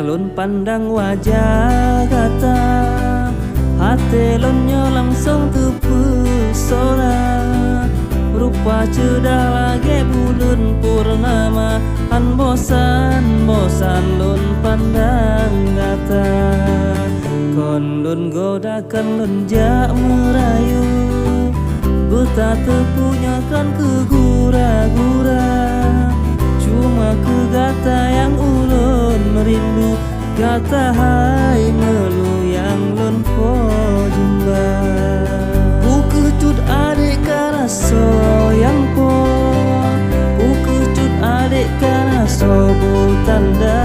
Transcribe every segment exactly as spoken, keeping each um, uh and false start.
Lôn pandang wajah gata, até lôn nyoe langsong teupeusona. Rupa ceudah lagée buleuen purnama, han bosan-bosan lôn pandang gata. Kon lôn goda kon lôn jak meurayeuk, beutateupeue nyoe kon keu gura-gura. Cuma keu gata nyang ulôn rindu, gata hai meulu nyang lôn po jumba. Peu kheueh cut adék ka rasa nyang po, peu kheueh cut adék ka rasa butanda.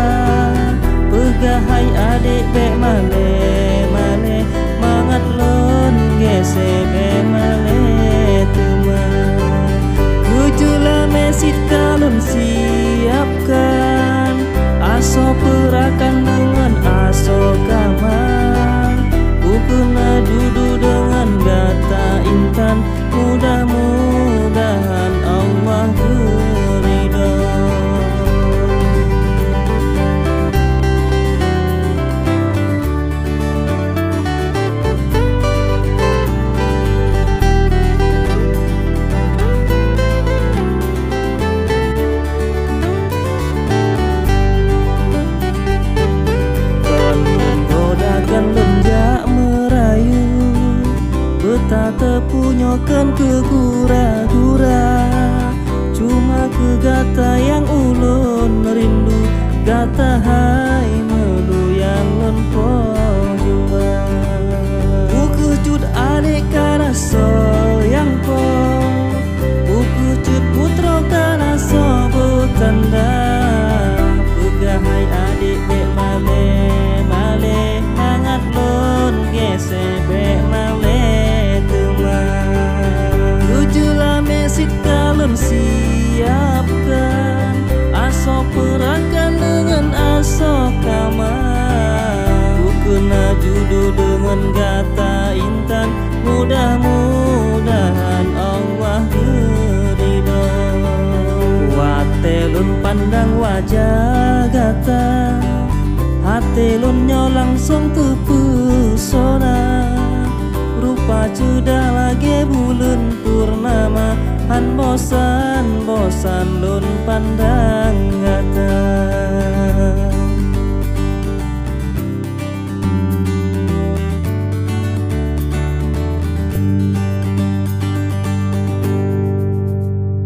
Peugah hai adék bék malée-malée, mangat lôn geusék bék malée teuma. Keu jeulamé cit ka lôn siapkan, asoe peurakan deungon asoe kama. Bukon na dudu deungon gata intan, mudah-mudahan Allah geuridho. Kon lôn goda kon lôn jak meurayeuk, beutateupeue nyoe kon keu gura-gura. Cuma keu gata nyang ulôn rindu, gata hai meulu nyang lôn po jumba. Peu kheueh cut adék ka rasa nyang po, peu kheueh cut putroe ka rasa butanda. Peugah hai adék bék malée-malée, mangat lôn geusék bék malée teuma. Keu jeulamé cit ka lôn siapkan, asoe peurakan deungon asoe kama. Bukon na judu deungon gata intan, mudah-mudahan Allah geuridho. Watée lôn pandang wajah gata, até lôn nyoe langsong teupeusona. Rupa ceudah lagée buleuen purnama, han bosan-bosan lôn pandang gata.